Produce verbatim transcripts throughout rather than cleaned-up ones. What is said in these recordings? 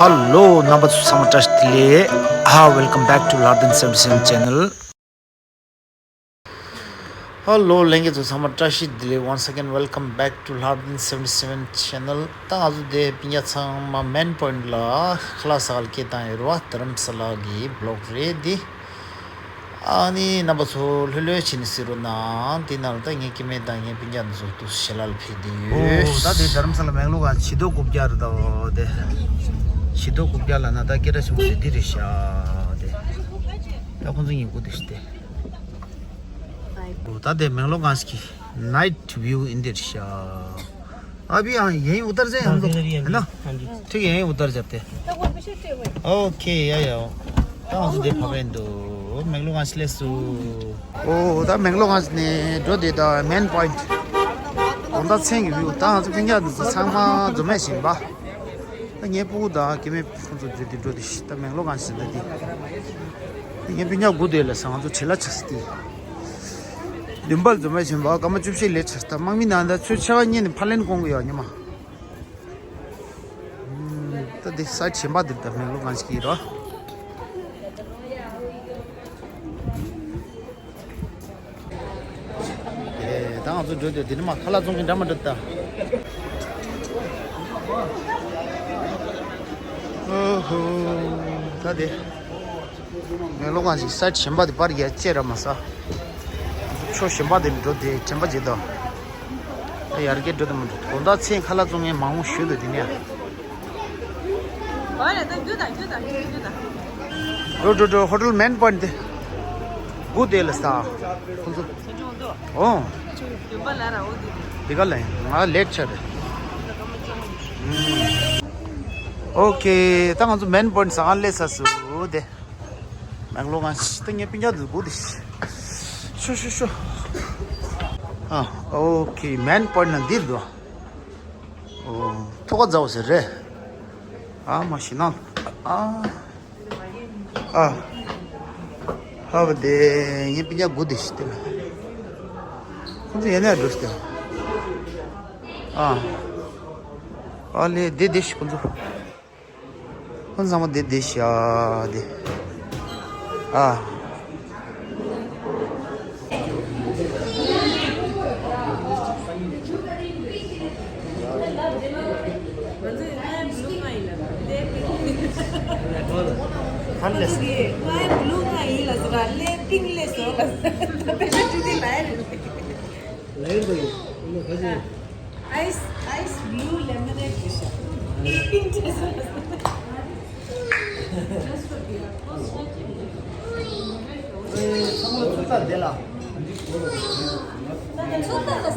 Hello, རྣམ་པ་ཚོ་ཚང་མ་བཀྲ་ཤིས་བདེ་ལེགས། Ah, welcome back to Lardin seventy seven channel. Hello, ལྷན་རྒྱས་ཚོ་ཚང་མ་བཀྲ་ཤིས་བདེ་ལེགས། Once again, welcome back to Lardin seventy seven channel. ད་ང་ཚོ་དེ་སྤུན་ཀྱག་ཚང་མ་main point ལ་ཁ་ལག་ཟ་གར་སྐད་བཏང་ཡོད་རེད་བ། དྷ་རམ་ས་ལ་གི་vlog རེད་འདི། ཨ་ནི་རྣམ་པ་ཚོ་ལྷོད་ལྷོད་བྱས་ནས་གཟིགས་རོགས་གནང་། དེ་ནང་ལ་ད་ངའི་སྐྱེ་དམན་དང་ངའི་སྤུན་ཀྱག་ཚོ་འདུག་ཞལ་ལག་ཕུལ་བསྡད་ཡོད། ཨོ་ད་དེ་དྷ་རམ་ས་ལ་མེག་ལོ་གང་བྱི་དོ་རྐུབ་བཀྱག་རེད་དོ། དེ་བྱི་དོ་རྐུབ་བཀྱག་ལབ་ན་ད་སྐད་གྲགས་ཆེན་པོ་དེ་འདི་རེད་ཤག་དེ་ད་ཁོང་ཚོ་ཉིན་དགུ་དེ་ཤི་དེ། ཨོ་ད་དེ་མེག་ལོ་གང་ཞིག་གི་night view ཡིན་འདིར་ཤག अभी यहाँ यहीं उतर जाए हम लोग, है ना? ठीक है, यहीं उतर जाते हैं। ओके, या या। ད་ང་ཚོ་འདི་ཕ་ག་ཡིན་འདུག་མེག་ལོ་གང་ཞིག་སླེབས་སོང་། ཨོ་ད་མེག་ལོ་གང་ཞིག་ནས་འགྲོ་དེ་ད་main point། དགོང་དག་མཚན་གྱི་view། ད་ང་ཚོ་སྤུན་ཀྱག་འདི་ཚོ་ཚང་མ་འཛོམས་མེད་བཞིན་པ། ད་ངའི་སྤུ་གུ་དང་སྐྱེ་དམན་ཁོང་ཚོ་འཛུལ་ཏེ་འགྲོ་དེ་ཤི། ད་མེག་ལོ་གང་ཞིག་ད་དེ། ད་ངའི་སྤུན་ཀྱག་དགུ་དེ་ལ་ས་ང་ཚོ་བྲེལ་ལ་ཆགས་སི་དེ། བདུན་པར་འཛོམས་མེད་བཞིན་པ་སྐར་མ་བཅུ་བཞི་ལས་ཆགས། ད་དམག་མི་ནང་ད་ཚོས་ཆ་ག་གཉིས་ནས་ཕར་ལེན་གོང་གི་ཡོད་ཉི་མ། ད་འདི་སའི་ཆེན་པ་འདིར་ད་མེག་ལོ་གང་ཞིག་ཡིན་རོ། ད་ང་ཚོ་འགྲོ་དུས་འདི་ནི་མ་ཁ་ལག་བཙོང་གི་འདྲ་མ་འགྲོ་ད། ཨོ་ཧོ། ད་དེ། མེག་ལོ་གང་ཞིག་སའི་ཆེན་པ་འདི་པར་རྒྱ་བཅད་ར་མ་ས། ཕྱོགས་གཞན་པ་འདི་འགྲོ་དེ་དྲན་པ་བརྗེད་དོ། ད་ཡར་རྒྱས་འགྲོ་དུ་མི་འགྲོ། དགོང་དག་མཚན་ཁ་ལག་བཙོང་མཁན་མང་པོ་ཞུ་འདུག་དེ་ནས། འགྲོ་འགྲོ་འགྲོ། ཧོ་ཊེལ་མེན་པོའིན་ཊི་དེ། དགུ་དེ་ལ་ས། ཁོང་ཚོ། ཨོ། འདི་ག་ལ་ཡིན། ང་ལེཊ་ཆགས་རེད། ཨོ་ཁེ། ད་ང་ཚོ་མེན་པོའིན་ཊི་ཟ་ཁང་སླེབས་ཚར་སོང་དེ། མེག་ལོ་གང་ཞིག་ད་ངའི་སྤུན་ཀྱག་འདི་དགུ་དེ། ཤོ་ཤོ་ཤོ། ཨ། ཨོ་ཁེ། མེན་པོའིན་ཊི་ན་འདིར་འདུག་ཨོ། ཐོག་ཁ་མཛའ་བོ་ཟེར་རེད། ཨ་མ་ཤི་ན། ཨ། ཨ། ཧ་བ་དེ་ངའི་སྤུན་ཀྱག་དགུ་དེ་ཤི་དེ། ཁོང་ཚོ་ཡན་ནས་འགྲོ་ཤི་དེ། ཨ། ཨ་ལེ་དེ་དེ་ཤི་ཁོང་ཚོ། ཁོང་ཚང་མ་དེ་དེ་ཤ་དེ། ཨ། ཧན་ལེ། ལ་ཡོད་འདུག་ཨ་ནི་ག་ཞིག Ice, ice blue lemonade ལ་ཤ། Pink taste. Just for beer. ཚང་མ་ཚུར་ལྟ་བསྡད་ལ། ཚུར་ལྟ་ལ་ས།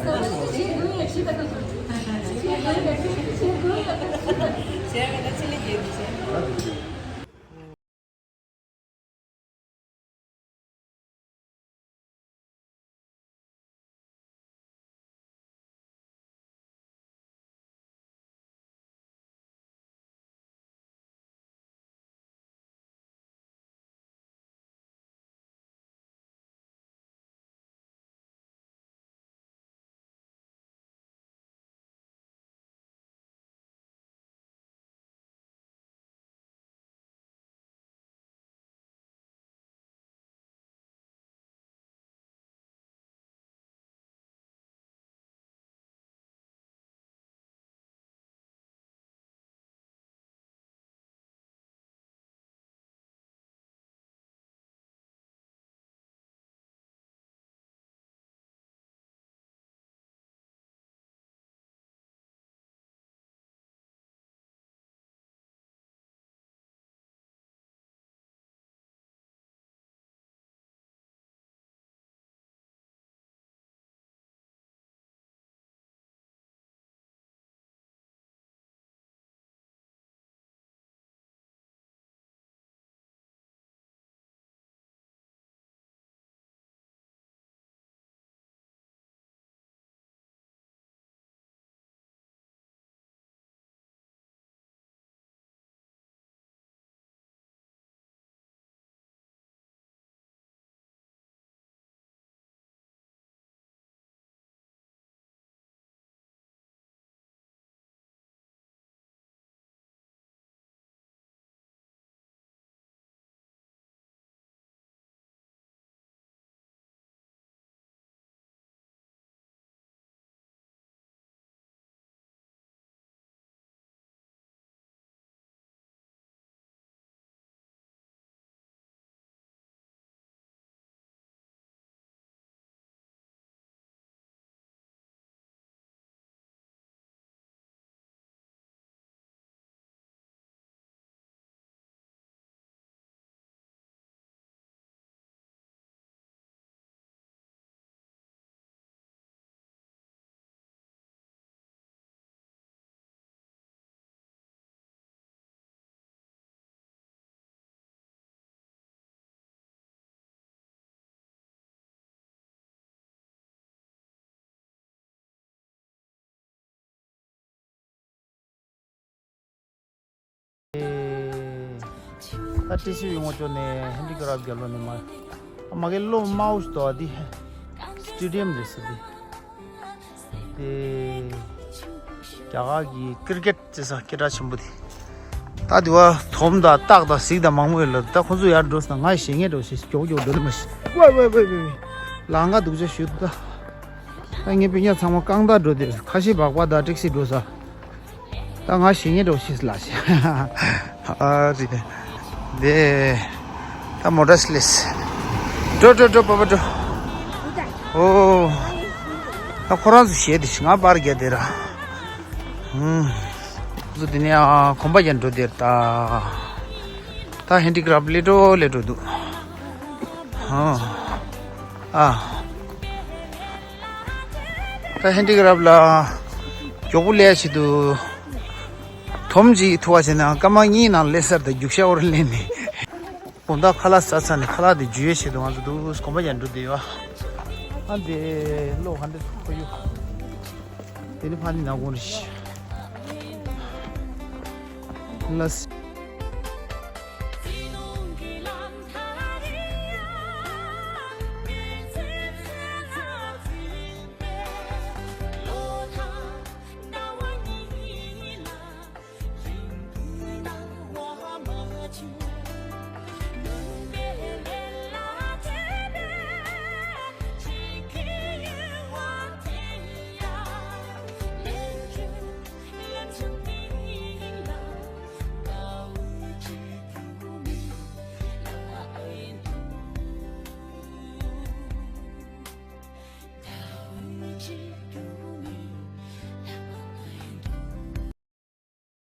ད་ཊི་སི་ཝི་ངོ་ཅོག་ནས་ཧེན་ཌི་ཀེ་རབ་རྒྱབ་ལོགས་ནས་མར། ཨ་མ་གི་ལོ་མའོ་ཞིག་འདུག་ཨ། འདི་སི་ཊེ་ཌི་ཡམ་རེད་ཟེར་འདི། དེ་རྒྱ་གར་གྱི་ཀིར་ཀེཊ་རྩེ་ས་སྐད་གྲགས་ཆེན་པོ་དེ། ད་དེ་བ་དོམ་དང་སྟག་དང་གཟིག་དང་མང་པོ་ཡོད་ལ། ད་ཁོ་ཚོ་ཡར་འགྲོ་སོང་ན་ང་ཞེད་སྔད་འགྲོ་ཞེས་མགྱོགས་མགྱོགས་འགྲོ་ལ་མ་ཤི། ཝེ་ཝེ་ཝེ་ཝེ། ལང་ཀ་སྡུག་ཅག་ཞུ་ད། ད་ངའི་སྤུན་ཀྱག་ཚང་མ་རྐང་ཐང་འགྲོ་དེ་ཁ་ཤས་སྦག་སྦག་དང་ཊེག་སི་འགྲོ་ས། ད་ང་ཞེད་སྔད་འགྲོ་ཤེས་ལ་ཤེས། ཨ་རེད། དེ་ད་མོ་ཊ་སི་ལེས། འགྲོ་འགྲོ་འགྲོ་པ་པ་འགྲོ། ཨོ། ད་ཁོ་རང་ཚོ་ཞེད་དེ་ང་པར་རྒྱག་དེ་ར། ཧུམ། ཚོ་དེ་ནས་ཨ་གོམ་པ་རྒྱག་འགྲོ་དེ་ད། ད་ཧེན་ཌི་ཀེ་རབ་ལས་འགྲོ་ལས་འགྲོ་འདུག་ཨ། ཨ། ད་ཧེན་ཌི་ཀེ་རབ་ལ་མགྱོགས་པོ་ལས་བྱེད་དུ། དོམ་གཅིག་ཐུག་པ་བྱས་ན་སྐར་མ་གཉིས་ནང་ལས་སར་དང་རྒྱུག་ཤར་བར་ལེན་ནས། དགོང་དག་ཁ་ལག་ཟ་ཚར་ནས་ཁ་ལག་དེ་འཇུ་ཡས་བྱེད་དུ་ང་ཚོ་འདུག་གོམ་པ་ཡར་འགྲོ་བསྡད་ཡོད། ཨ་འདི་གློག་ག་འདྲ་ཁོར་ཡུག་དེ་ནི་ཕ་ནི་ནག་གོང་རེད། ལ།